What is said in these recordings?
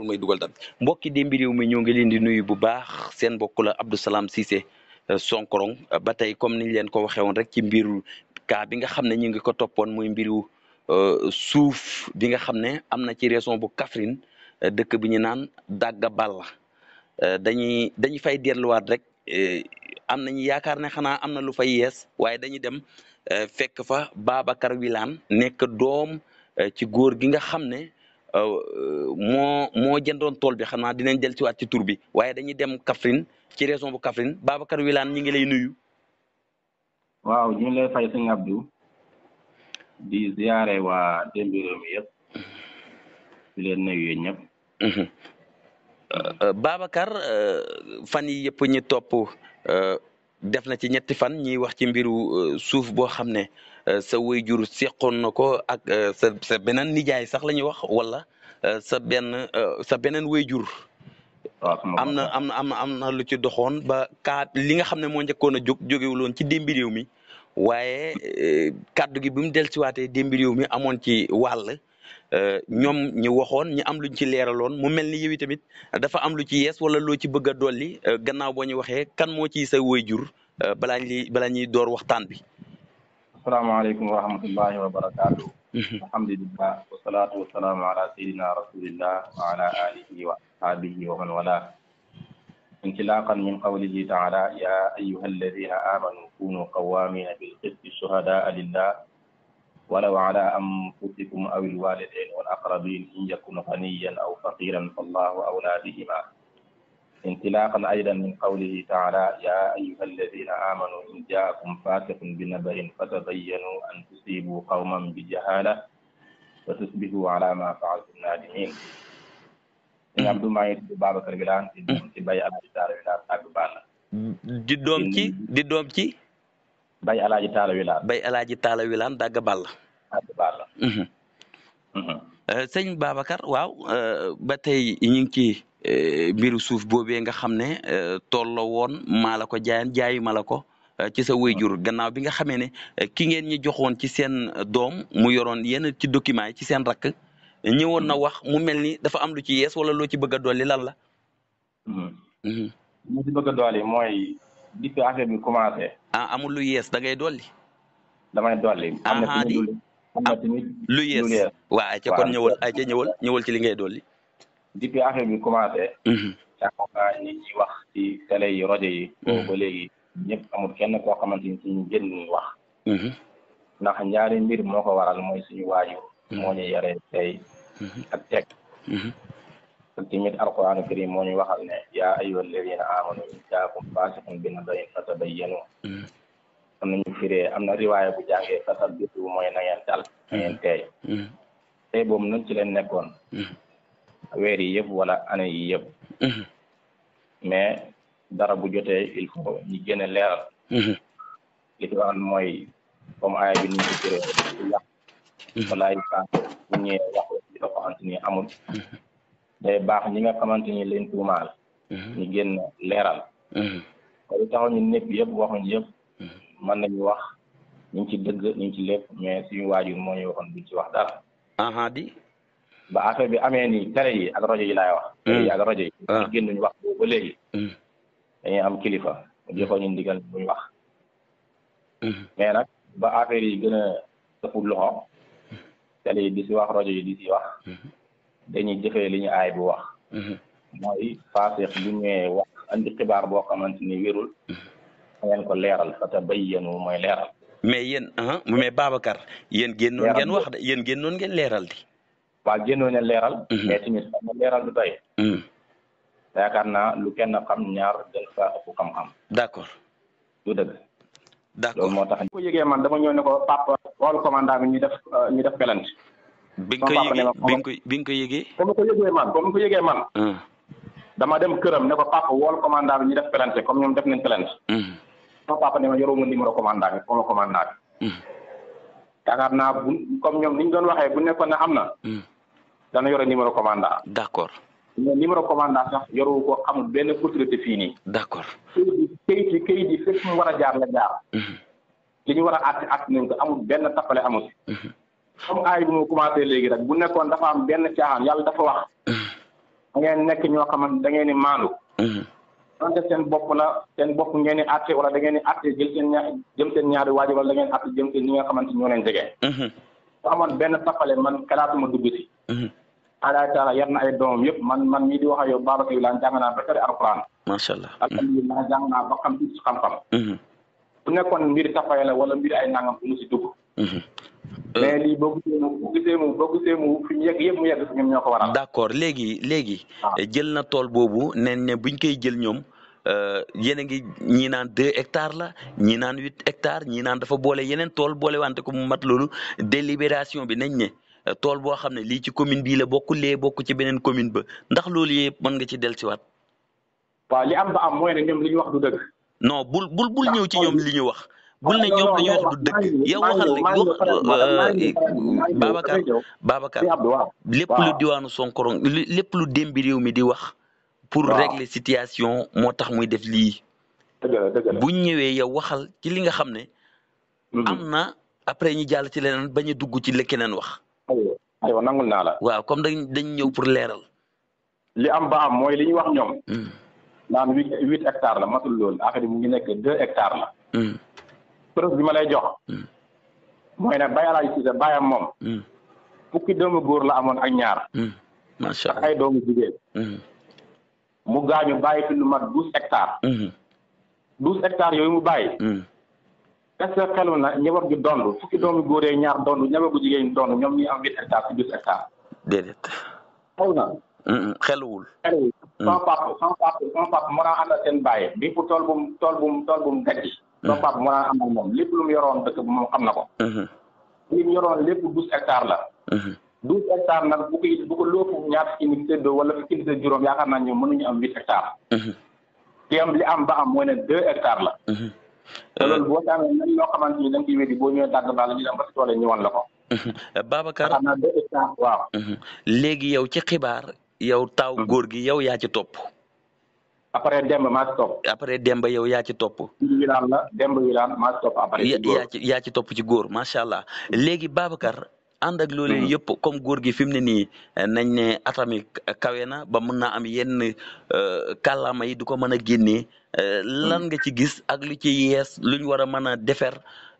may dugal tam mbokki Demby Réew mi ñoo ngi leen di nuyu bu baax seen mbokk la Abdou Salam Cissé Sonkorong ba tey comme niñ leen ko waxee woon rek ci mbiru cas bi nga xam ne ñu ngi ko toppoon muy mbiru suuf bi nga xam ne am na ci région bu Kaffrine dëkk bi ñu naan Dagga Balla dañuy fay delluwaat rek am nañu yaakaar ne xanaa am na lu fay yees waaye dañuy dem fekk fa Babacar Wilane nekk doom ci góor gi nga xam ne moo jëndoon tool bi xam naa dinañ del ci waat ci tur bi waaye dañuy dem Kaffrine ci région bu Kaffrine Babacar Wilane ñi ngi lay nuyu. waaw ñu ngi lay fay sëñ Abdou di ziare waa Demby Réew mi yëpp di leen nuyu yéen ñëpp. Babacar fan yi yëpp ñi topp def na ci ñetti fan ñiy wax ci mbiru suuf boo xam ne sa waajur seqoon na ko ak sa beneen nijaay sax la ñuy wax wala sa beneen waajur. am na lu ci doxoon ba li nga xam ne moo njëkkoon a jógewuloon ci Demby Réew mi waaye kàddu gi bi mu dellusiwaatee Demby Réew mi amoon ci wàll ñoom ñi waxoon ñi am luñ ci leeraloon mu mel ni yow tamit dafa am lu ci yees wala loo ci bëgg a dolli gannaaw boo ñu waxee kan moo ci sa waajur balaa ñuy door waxtaan bi. asalaamaaleykum wa rahmatullahi wa barakaatu. alhamdulillah wasalaatu wasalaamu ala sayidina rasulillah wa ala alihi wa ashabihi wa man wala intilaqan min qawlihi taala ya ayuha alladina amanu kunu qawamina bilqisti shuhadaa lillah walaw ala anfusikum aw alwalidain wal aqrabin in yakun ghaniyan aw faqiran fallahu awla bihima انطلاقا ايضا من قوله تعالى يا ايها الذين امنوا ان جاءكم فاسق بنبأ فتبينوا ان تصيبوا قوما بجهاله فتصبحوا على ما فعلتم نادمين. sëñ Abdou maa ngi tudd Babacar Wilane di doom ci Baye Alaaji Taala Wilane Dagga Balla. di doom ci. Baye Alaaji Taala Wilane. Baye Alaaji Taala Wilane Dagga Balla. Dagga Balla. sëñ Babacar waaw ba tey ñu ngi ci mbiru suuf boobee nga xam ne tolloo woon maa la ko jaayu ma la ko ci sa waajur gannaaw bi nga xamee ne ki ngeen ñi joxoon ci seen doom mu yoroon yenn ci document yi ci seen rakk ñëwoon na wax mu mel ni dafa am lu ci yees wala loo ci bëgg a dolli lan la. lu ci bëgg a dolli mooy depuis affaire bi commencé. amul lu yees da ngay dolli. damay dolli. am na tamit lu yees waaw ayca kon ñëwal ci li ngay dolli. depuis affaire bi commencé. yaakaar naa nit ñi wax ci télé yi rajo yi. ba léegi ñëpp amul kenn koo xamante ni suñu génn ñuy wax. ndax ñaari mbir moo ko waral mooy suñu waajur. moo ñu yare tey ak teg. ak tamit alquraan karim moo ñu waxal ne yaa ayyuha alladina amanu in jaakum faasiqun binaba'in fatabayyanu. am nañu firee am na riwaaya bu jàngee fasabbitu mooy na ngeen dal na ngeen teey. tey boobu nag ci leen nekkoon. weer yi yëpp wala année yi yëpp. mais dara bu jotee il faut ñu gën a leeral. li ci waral mooy comme aaya bi ni ñu ko firee yàq. wala ay saa bu ñëwee wax li nga xamante ni amul. day baax ñi nga xamante ni leen tuumaal. ñu gën a leeral. li taxaw ñu nekk yëpp waxuñ yëpp. mën nañu wax ñu ngi ci dëgg ñu ngi ci lépp mais suñu waajur moo ñu waxoon duñ ci wax dara. di. ba affaire bi amee ni télé yi ak rajo yi laay wax. télé yi ak rajo yi. ñu génn ñu wax boobu ba léegi. dañuy am kilifa mu joxoon ñu ndigal buñ wax. mais nag ba affaire yi gën a ëpp loxo. télé yi di si wax rajo yi di si wax. dañuy jëfee li ñu aay bu wax. mooy faasiq bu ñëwee wax andi xibaar boo xamante ni wérul. ngeen ko leeral fatabayyanu mooy leeral. mais yéen mais Babacar yéen génnoon ngeen wax de yéen génnoon ngeen leeral di. waaw génnoon ngeen leeral. mais tamit xam nga leeral du doy. yaakaar naa lu kenn xam ñaar gën fa ëpp xam-xam. d'accord. du dëgg. d'accord loolu moo tax. bu ko yëgee man dama ñëw ne ko papa wol commandant bi ñu def pelante. bi nga ko yëgee. ba ma ko yëgee man. dama dem këram ne ko papa wol commandant bi ñu def pelante comme ñoom def nañ pelante. sama papa ne ma yoroo ma numéro commandant bi foo ma commandant bi. yaakaar naa comme ñoom ni ñu doon waxee bu nekkoon ne am na. dana yore numéro commandant. d'accord. mais numéro commandant sax yoru ko amul benn autorité fii nii. d'accord. kayit yi fépp mu war a jaar la jaar. li ñu war a àtt nañ ko amul benn tappale amul. comme aay bi mu commencé léegi rek bu nekkoon dafa am benn caaxaan yàlla dafa wax. ngeen nekk ñoo xamante da ngeen di maandu. donte seen bopp ngeen di àtte wala da ngeen di àtte jëm seen ñaari waajur wala da ngeen àtte jëm seen ñi nga xamante ñoo leen jege. su amoon benn tappale man kalaatuma dugg si. Alaahi taala yar na ay doomam yëpp man mii di wax ak yow Babacar Wilane jàng naa ba tari alquran. macha allah alhamdulilah jàng naa ba xam ci xam-xam. bu nekkoon mbiri tappale la wala mbiri ay nangam bu mu si dugg. mais lii boo gisee mu fi ñu yegg yëpp mu yegg fi ñoom ñoo ko waral. d'accord léegi. jël na tool boobu ne buñ koy jël ñoom yéen a ngi ñii naan 2 hectares la ñii naan 8 hectares ñii naan dafa boole yeneen tool boole wante ko mu mat loolu délibération bi nañ ne tool boo xam ne lii ci commune bii la bokk lee bokk ci beneen commune ba ndax loolu yëpp mën nga ci dellusiwaat. waaw li am ba am mooy ne ñoom li ñu wax du dëgg. non bul ñëw ci ñoom li ñu wax. bul ne ñoom dañuy wax du dëgg yow waxal Babacar lépp lu diwaanu Sonkorong lépp lu démbi réew mi di wax pour régler situation moo tax muy def lii buñ ñëwee yow waxal ci li nga xam ne am na après ñu jàll ci leneen bañ a dugg ci li keneen wax aywa nangul naa la waaw comme dañ ñëw pour leeral li am ba am mooy li ñu wax ñoom naan 8 hectares la matul loolu affaire bi mu ngi nekk 2 hectares la preuve bi ma lay jox mooy ne Baye Alaaji Cissé baayam moom fukki doomu góor la amoon ak ñaar macha allah ak ay doomu jigéen mu gaañu bàyyi fi lu mat 12 hectares 12 hectares yooyu mu bàyyi est-ce que xelu na njaboot gi dond fukki doomu góor yi ñaar dond njaboot gu jigéen dond ñoom ñuy am 8 hectares ci 12 hectares déedéet xew na xeluwul sama papa moo daan àndal seen bàyyi bi pour tool bu mu gàjji sama papa moo daan àndal moom lépp lu mu yoroon dëkk bi moom xam na ko li mu yoroon lépp 12 hectares la 12 hectares nag bu ko lóofu ñaar ci nit séddoo wala fi nit juróom yaakaar naa ñoom mënuñu am 8 hectares li am ba am mooy ne 2 hectares la te loolu boo taamee nan ñoo xamante ni da nga koy wéddi boo ñëwee dagg baal ñu dem ba si tool ñu wan la ko Babacar xam naa 2 hectares waaw léegi yow ci xibaar yow taaw góor gi yow yaa ci topp après Demba maa ci topp après Demba yow yaa ci topp Wilane la Demba Wilane maa ci topp après yaa ci topp ci góor macha allah léegi Babacar ànd ak loolu yëpp comme góor gi fi mu ne nii nañ ne atami kawe na ba mën naa am yenn kàllaama yi du ko mën a génnee lan nga ci gis ak lu ci yees luñ war a mën a defer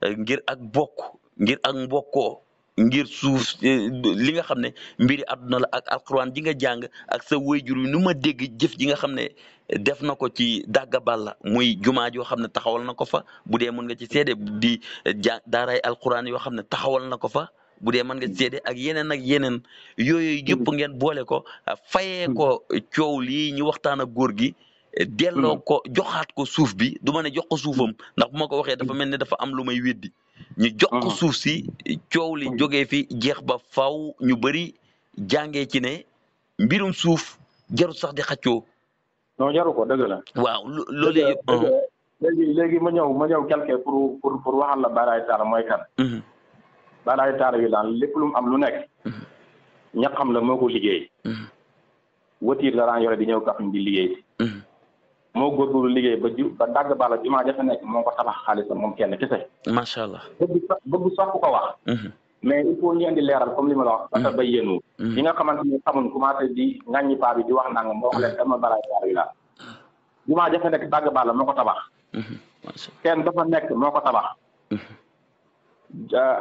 ngir ak bokk ngir ak mbokkoo ngir suuf li nga xam ne mbiri àdduna la ak alxuraan ji nga jàng ak sa wayjur wi nu ma dégg jëf ji nga xam ne def na ko ci dàgga balla muy jumaa joo xam ne taxawal na ko fa bu dee mën nga ci seede di daaray alxuraan yoo xam ne taxawal na ko fa bu dee mën nga ci seede ak yeneen yooyu yëpp ngeen boole ko fayee ko coow lii ñu waxtaan ak góor gi delloo ko joxaat ko suuf bi du ma ne jox ko suufam ndax bu ma ko waxee dafa mel ne dafa am lu may weddi ñu jox ko suuf si coow li jógee fi jeex ba faw ñu bëri jàngee ci ne mbirum suuf jarul sax di xaccoo. non jaru ko dëgg la. waaw loolu yëpp. léegi ma ñëw quelque pour waxal la Baye Alaaji Taala mooy kan. Baye Alaaji Taala wi daan lépp lu mu am lu nekk. ña xam la moo ko liggéey. watiir la daan yore di ñëw Kaffrine di liggéey. moo góorgóorlu liggéey ba dagg bala jumaa jafe nekk moo ko tabax xaalisam moom kenn kese. macha allah. bëgg sax ku ko wax. mais il faut ñu indi leeral comme li ma la wax. parce que bay yéenu. ñi nga xamante ni xamuñ commencé di ŋàññi paa bi di wax nangam moo wax leen dama Baye Alaaji Taala wi la jumaa jafe nekk dagg bala moo ko tabax. kenn dafa nekk moo ko tabax.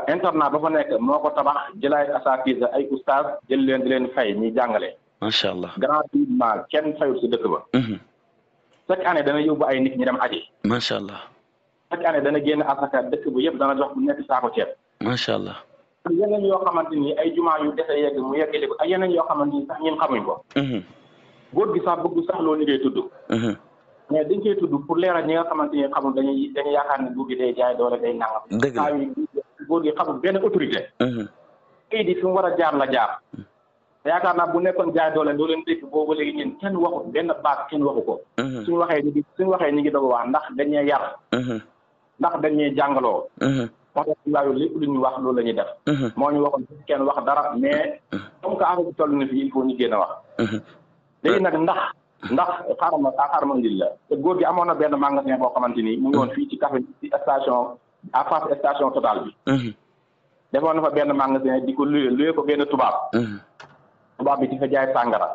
internat ba fa nekk moo ko tabax jëlaay asatise ay oustaz jël leen di leen fay ñuy jàngale. macha allah gratuitement kenn fayul si dëkk ba. chaque année dana yóbbu ay nit ñi dem aji. macha allah. chaque année dana génn asaka dëkk bu yëpp dana jox bu nekk saako ceeb. macha allah. ak yeneen yoo xamante ni ay jumaa yu dese yegg mu yeggale ko ay yeneen yoo xamante ni sax ñun xamuñ ko. góor gi sax bëgg sax loolu ñu koy tudd. mais dañ koy tudd pour leeral ñi nga xamante ni xamul dañuy yaakaar ne góor gi day jaay doole day nangam. dëgg la góor gi xamul benn autorité. kii di fi mu war a jaar la jaar. yaakaar naa bu nekkoon jaay doole doo leen dégg boobu léegi ñun kenn waxut benn baat kenn waxu ko. suñu waxee ñu ngi doog a wax ndax dañuy yar. ndax dañuy jàngaloo. moo tax yaayu lépp lu ñu wax loolu la ñuy def. moo ñu waxoon kenn wax dara mais comme que affaire bi toll na fii il faut ñu génn wax. léegi nag ndax xaaral ma ndil la te góor gi amoon na benn magasin boo xamante ni mu ngi woon fii ci Kaffrine ci station à face station Total bi. defoon na fa benn magasin di ko luye ko benn tubaab. tubaab bi di fa jaay sàngara.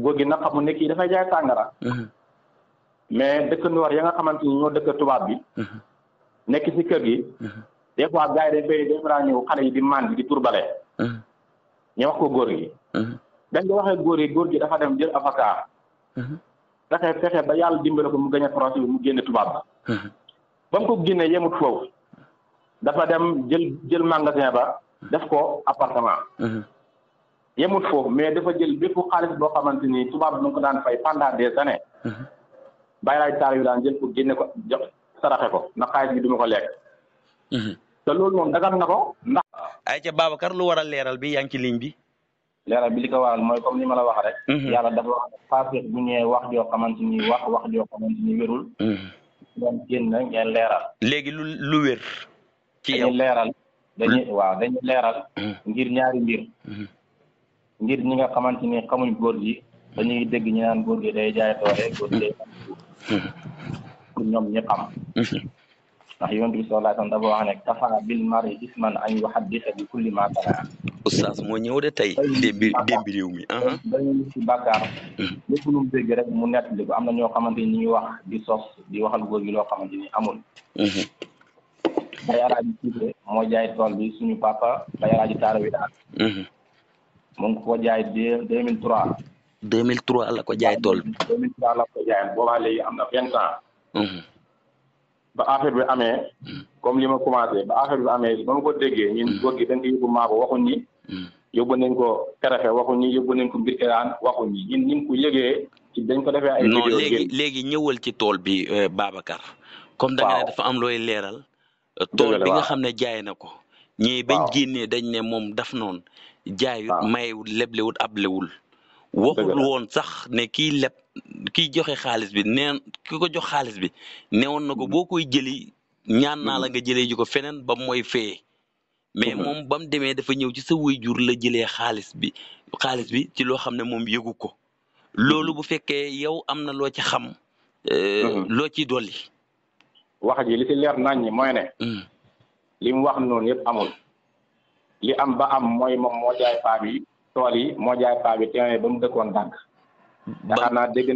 góor gi nag xamul ne kii dafay jaay sàngara. mais dëkkandoor ya nga xamante ni ñoo dëkk tubaab bi. nekk ci kër gi. des fois gars yi dañ fay ñëw xale yi di màndi di turbale. ñu wax ko góor gi. dañ ko waxee góor gi dafa dem jël avocat. fexe ba yàlla dimbale ko mu gën a procès bi mu génne tubaab ba. ba mu ko génnee yemut foofu. dafa dem jël magasin ba def ko appartement. yemut foofu mais dafa jël bépp xaalis boo xamante ni tubaab bi mu ko daan fay pendant des années. bàyyi laay taal yu daan jël ko génne ko jox saraxe ko ndax xaalis bi du ma ko lekk. te loolu moom dagan na ko ndax. ayca Babacar lu waral leeral bi yaa ngi ci ligne bi. leeral bi li ko waral mooy comme ni ma la wax rek. yàlla dafa wax faasiq bu ñëwee wax joo xamante ni wax joo xamante ni wérul. ngeen génn ngeen leeral. léegi lu wér. ci yow dañuy leeral dañuy leeral. ngir ñaari mbir. ngir ñi nga xamante ni xamuñ góor gi dañuy dégg ñu naan góor gi day jaay doole góor gi day pour ñoom ñëpp xam. ndax yonent bi sallallahu alayhi wa sallam dafa wax ne kafa bil mari isman an yuhaddisa bi kulli ma sami'a. oustaz moo ñëw de tey. démbi réew mi. dañuy ci bàkkaar. lépp lu mu dégg rek mu nettali ko am na ñoo xamante ni ñu ngi wax di sos di waxal góor gi loo xamante ni amul. Baye Alaaji Cissé moo jaay tool bi suñu papa Baye Alaaji Taara wi daal. mu ngi ko jaay 2003. 2003 la ko jaay tool bi. 2003 la ko jaay boobaa léegi am na 20 ans. ba affaire bi amee. comme li ma commencé ba affaire bi amee ba ma ko déggee ñun góor gi dañ ko yóbbu Maabo waxuñ ni. yóbbu nañ ko Kerefe waxuñ ni yóbbu nañ ko Mbirkelane waxuñ ni ñun ñu ko yëgee ci dañ ko defee ay. non léegi ñëwal ci tool bi Babacar. comme da nga ne dafa am looy leeral. tool bi nga xam ne jaay na ko. ñii bañ génnee dañ ne moom daf noonu. jaayut mayewul leblewut ablewul. waxul woon sax ne kii leb kiy joxe xaalis bi neen ki ko jox xaalis bi newoon na ko boo koy jëli ñaan naa la nga jëlee ji ko feneen ba mooy fee. mais moom ba mu demee dafa ñëw ci sa waajur la jëlee xaalis bi ci loo xam ne moom yëgu ko. loolu bu fekkee yow am na loo ci xam. loo ciy dolli. wax ji li ci leer nañ ñi mooy ne. li mu wax noonu yëpp amul. li am ba am mooy moom moo jaay paa bi tool yi moo jaay paa bi terrain ba mu dëkkoon dàgg. yaakaar naa dégg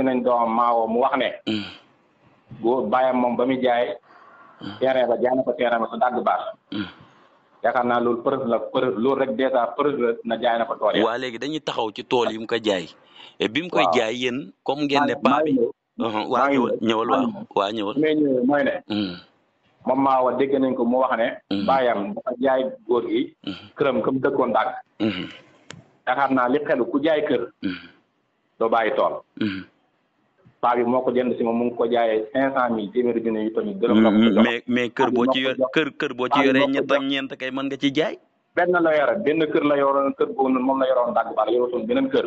nañ doomam Maawo mu wax ne. góor bàyyam moom ba muy jaay. terrain ba jaay na ko terrain ba sa dàgg baax. yaakaar naa loolu preuve la loolu rek dèjà preuve la na jaay na ko tool yi. waa léegi dañuy taxaw ci tool yi mu ko jaay. bi mu koy jaay yéen comme ngeen ne paa bi. waa ñëwal waa ñëwal. mooy ne. moom Maawo dégg nañ ko mu wax ne. bàyyam dafa jaay góor gi. këram comme dëkkoon dàgg. yaakaar naa li xelu ku jaay kër. doo bàyyi tool. paa bi moo ko jënd si moom mu ngi ko jaayee 500000 téeméeri junne yu toll nii. mais kër boo ci yor kër boo ci yoree ñett ak ñeent kay mën nga ci jaay. benn la yore benn kër la yoroon kër boobu noonu moom la yoroon dàgg baax la yoroon beneen kër.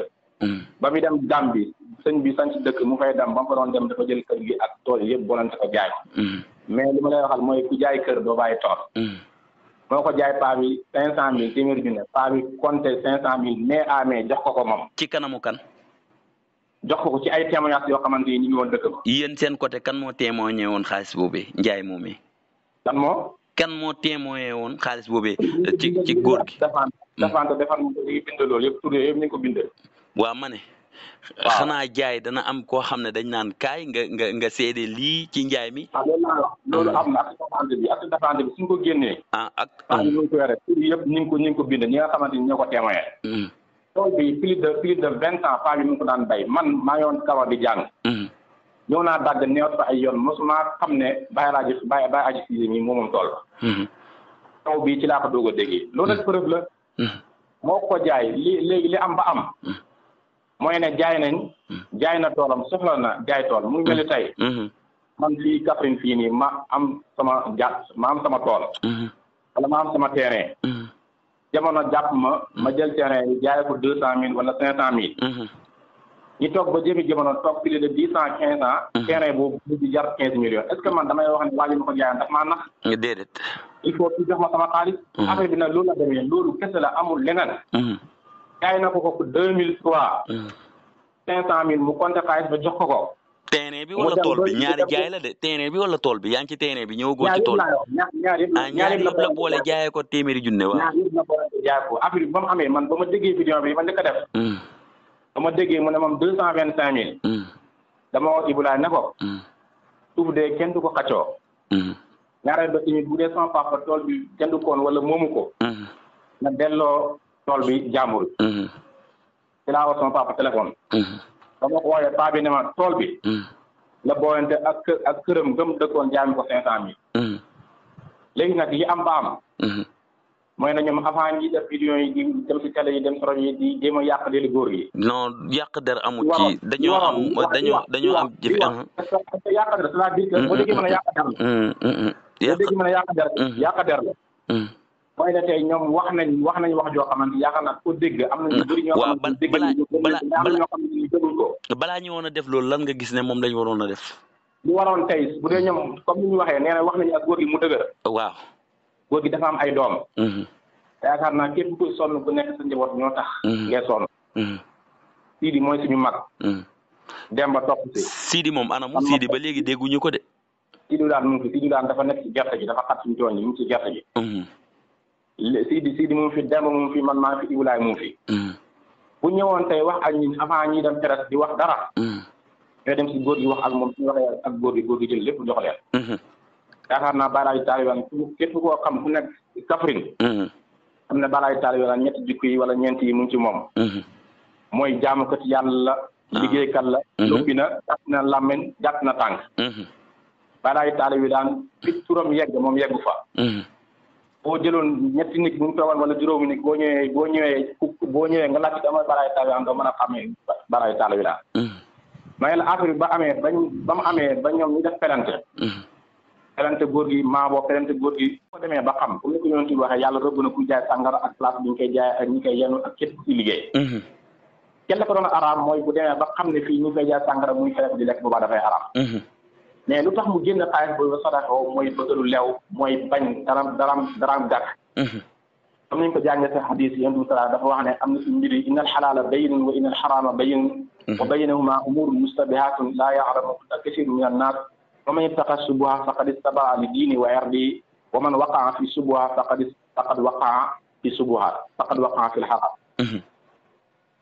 ba muy dem Gàmbi sëñ bi sañ ci dëkk mu fay dem ba mu fa doon dem dafa jël kër gi ak tool yëpp boolante ko jaay ko. mais li ma lay waxal mooy ku jaay kër doo bàyyi tool. moo ko jaay paa bi 500000 téeméeri junne paa bi compté 500000 mai à mai jox ko moom. ci kanamu kan. jox ko ci ay témoignages yoo xamante ni ñu ngi woon dëkk ba. yéen seen côté kan moo témoigné woon xaalis boobee njaay moomee. kan moo témoigné woon xaalis boobee. ci góor gi. defaan ko ñu ngi bind loolu yëpp tur yëpp ñu ngi ko bind. waa ma ne. xanaa jaay dana am koo xam ne dañ naan kaay nga seede lii ci njaay mi. loolu am na ak defante bi suñ ko génnee. ak ñu ngi ko yore tur yëpp ñu ngi ko bind ñi nga xamante ni ñoo ko témoigné. tool bi plus de 20 ans paa bi mu ngi ko daan bay man maa ngi woon Kawar di jàng. ñëw naa dagg neewat fa ay yoon mosuma xam ne Baye Aji Cissé mi moom tool ba. taw bi ci laa ko doog a déggee loolu nag preuve la. moo ko jaay li am ba am. mooy ne jaay na toolam soxla na jaay tool mu ngi mel ni tey. man fii Kaffrine fii nii ma am sama tool. wala ma am sama terrain. jamono jàpp ma jël terrain yi jaay ko 200000 wala 500000. ñu toog ba jëmi jamono toog plus de 10 ans 15 ans. terrain boobu di jar 15 millions est ce que man damay wax ne waa ji ma ko jaayoon ndax maa nax. déedéet. il faut que jox ma sama xaalis. affaire bi nag loolu la demee loolu kese la amul leneen. jaay na ko 2003. 500000 mu compté xaalis ba jox ko. terrain bi wala tool bi ñaari jaay la de terrain bi wala tool bi yaa ngi ci terrain bi ñëwagoo ci tool bi. ñaari yëpp la boole jaayee ko téeméeri junne waaw. ñaari yëpp la boole jaay ko affaire bi ba mu amee man ba ma déggee vidéo bi ma njëkk a def. ba ma déggee mu ne moom 225 000. dama wax Ibulaay ne ko. suuf de kenn du ko xaccoo. ñaareel ba tamit bu dee sama papa tool bi kenn du koon wala moomu ko. na delloo tool bi jàmbur. ci laa wax sama papa téléphone. ba ma ko wooyee paa bi ne ma tool bi. la booyante ak këram gëm dëkkoon jaay ko 500 000. léegi nag li am ba am. mooy na ñoom avant ñi def vidéo yi di dem si télé yi dem si rajo yi di jéem a yàq deli góor gi. non yàq der amu ci. dañoo am jëfe parce que yàq der c'est-à-dire que boo déggee mën a yàq der la. boo déggee mën a yàq der la. mooy ne tey ñoom wax nañ wax joo xamante yaakaar naa ko dégg am na ñu bëri ñoo xamante dégg nañ ñoo xam ne dégguñ ko. balaa ñu woon a def loolu lan nga gis ne moom lañ waroon a def. lu waroon tey bu dee ñoom comme ni ñu waxee nee na wax nañu ak góor gi mu dëgër. waaw. góor gi dafa am ay doom. yaakaar naa képp kuy sonn bu nekk sa njaboot ñoo tax. ngay sonn. Sidi mooy suñu mag. Demba topp si. Sidi moom anamu Sidi ba léegi dégguñu ko de. Sidi daan mu ngi fi Sidi daan dafa nekk ci gerte gi dafa xat suñu tooñ yi mu ngi ci gerte gi. Sidi mu ngi fi Demba mu ngi fi man maa ngi fi Ibulaay mu ngi fi. bu ñëwoon tey wax ak ñi avant ñi dem presse di wax dara. ñoo dem si góor gi wax ak moom suñu waxee ak góor gi jël lépp jox leen. yaakaar naa Balaye Taliban képp koo xam ku nekk Kaffrine. xam ne Balaye Taliban ñetti jikko yi wala ñeent yi mu ngi ci moom. mooy jaamukat yàlla la. liggéeykat la. noppi na gàtt na làmmeñ gàtt na tànk. Balaye Taliban fi turam yegg moom yeggu fa. boo jëloon ñetti nit bu ñu toogoon wala juróomi nit boo ñëwee nga laajte amal Balaye Taliban doo mën a xamee Balaye Taliban. may la affaire bi ba mu amee ba ñoom ñu def pelante. pelante góor gi maa boo pelante góor gi boo demee ba xam comme ni ko yonent bi waxee yàlla rëbb na ku jaay sàngara ak place bi ñu koy jaay ak ñi koy yenu ak képp ku ci liggéey. kenn ko doon araam mooy bu demee ba xam ne fii ñu koy jaay sàngara muy xeex di lekk boobaa dafay araam. mais lu tax mu génn xaalis boobu ba sadaxoo mooy bëgg lu lew mooy bañ daraam gàkk. comme ni ñu ko jàngee sa xadis yi yonent bi dafa wax ne am na si mbir yi innal xalaala bayyinun wa innal xaraama bayyinun wa baynahuma umuurun mustabihaatun laa ya'lamuha kasiirun mina nnaas wa man ittaqa subuha faqad istabraa li diini wa irdihi wa man waqaa fi subuha faqad waqaa fi subuha faqad waqaa fi l-xaraam.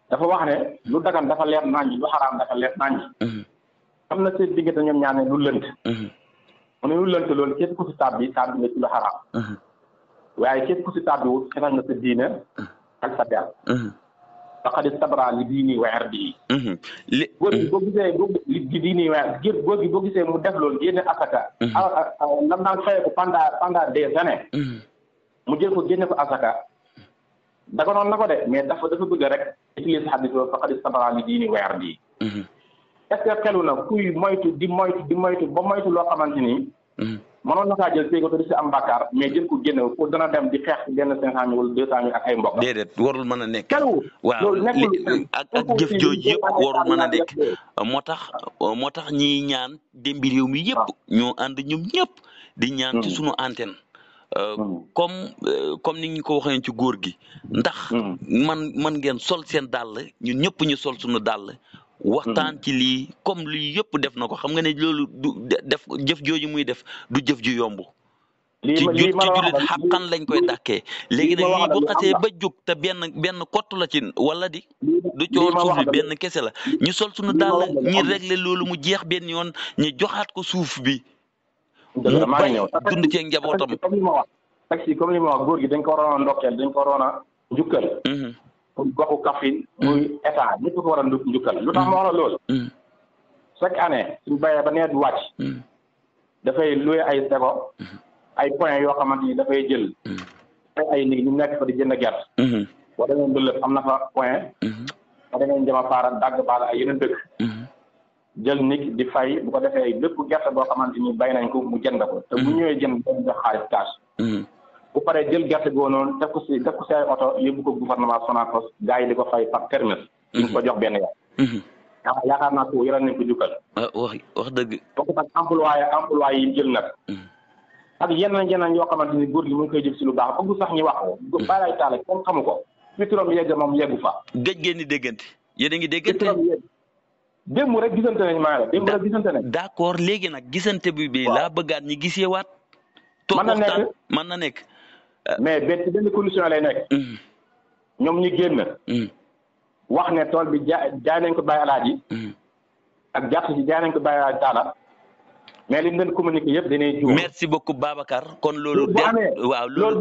dafa wax ne lu dagan dafa leer naññ lu xaraam dafa leer naññ. am na seen diggante ñoom ñaar ne lu lënt. mu ne lu lënt loolu képp ku si tàbbi nga ci lu xaraam. waaye képp ku si tàbbiwut xetal nga sa diina ak sa der. faqad istabraa li diini wa irdihi. góor gi boo gisee li diini wa góor gi boo gisee mu def loolu génne asaka. lam daan fayee ko pendant des années. mu jël ko génne ko asaka. daga noonu na ko de mais dafa bëgg rek utiliser xadis boobu faqad istabraa li diini wa irdihi. est-ce que xelu na kuy moytu di moytu ba moytu loo xamante ni. mënoon na kaa jël téye ko te di si am bàkkaar mais jël ko génne ko dana dem di xeex benn 500 000 wala 200 000 ak ay mbokk. déedéet warul mën a nekk. waaw ak jëf jooju yëpp warul mën a nekk. moo tax ñiy ñaan démbi réew mi yëpp ñoo ànd ñoom ñëpp di ñaan ci sunu antenne. comme ni ñu ko waxee ci góor gi. ndax man ngeen sol seen dàll ñun ñëpp ñu sol sunu dàll. waxtaan ci lii comme lii yëpp def na ko xam nga ne loolu du def jëf jooju muy def du jëf ju yomb. ci jullit xaqan lañ koy dàkkee. léegi nag lii bu xasee ba jóg te benn kott la ci wala di. du coowal suuf bi benn kese la ñu sol suñu dàll ñi régler loolu mu jeex benn yoon ñu joxaat ko suuf bi. mu bay dund ci njabootam. comme li ma wax góor gi dañ ko waroon a ndokkeel dañ ko waroon a njukkal. goxu Kaffrine muy état ñëpp ko war a njukkal lu tax ma wax la loolu. chaque année suñu bayee ba nawet bi wàcc. dafay loué ay seko ay points yoo xamante ni dafay jël. ay nit ñu nekk fa di jënd gerte. boo demee Mbëlëf am na fa point. boo demee Njama Paara dagg baala ay yeneen dëkk. jël nit di fay bu ko defee lépp gerte boo xamante ni bay nañ ko mu jënd ko te bu ñëwee jënd dañ jox xaalis cash. bu paree jël gerte goo noonu def ko si ay oto yóbbu ko gouvernement Sonacos gars yi di ko fay par terminus. ñu ko jox benn yoon. yaakaar naa ko yore nañ ko jukkal. wax dëgg. donc nag employé yi jël nag. ak yeneen yoo xamante ni góor gi mu ngi koy jëf si lu baax bëgg sax ñu wax ko. Balaye Talla kenn xamu ko. fi turam yegg moom yeggu fa. géej ngeen di déggante. yéen a ngi déggante. démb rek gisante nañ maa la démb rek gisante nañ. d'accord léegi nag gisante bi laa bëggaat ñi giseewaat. toog waxtaan mën na nekk. mais benn condition lay nekk. ñoom ñu génn. wax ne tool bi jaay nañ ko Baye Alaaji ak gerte gi jaay nañ ko Baye Alaaji Taala mais li ñu doon communiqué yëpp dañuy juum. merci beaucoup Babacar kon loolu. bu amee waaw loolu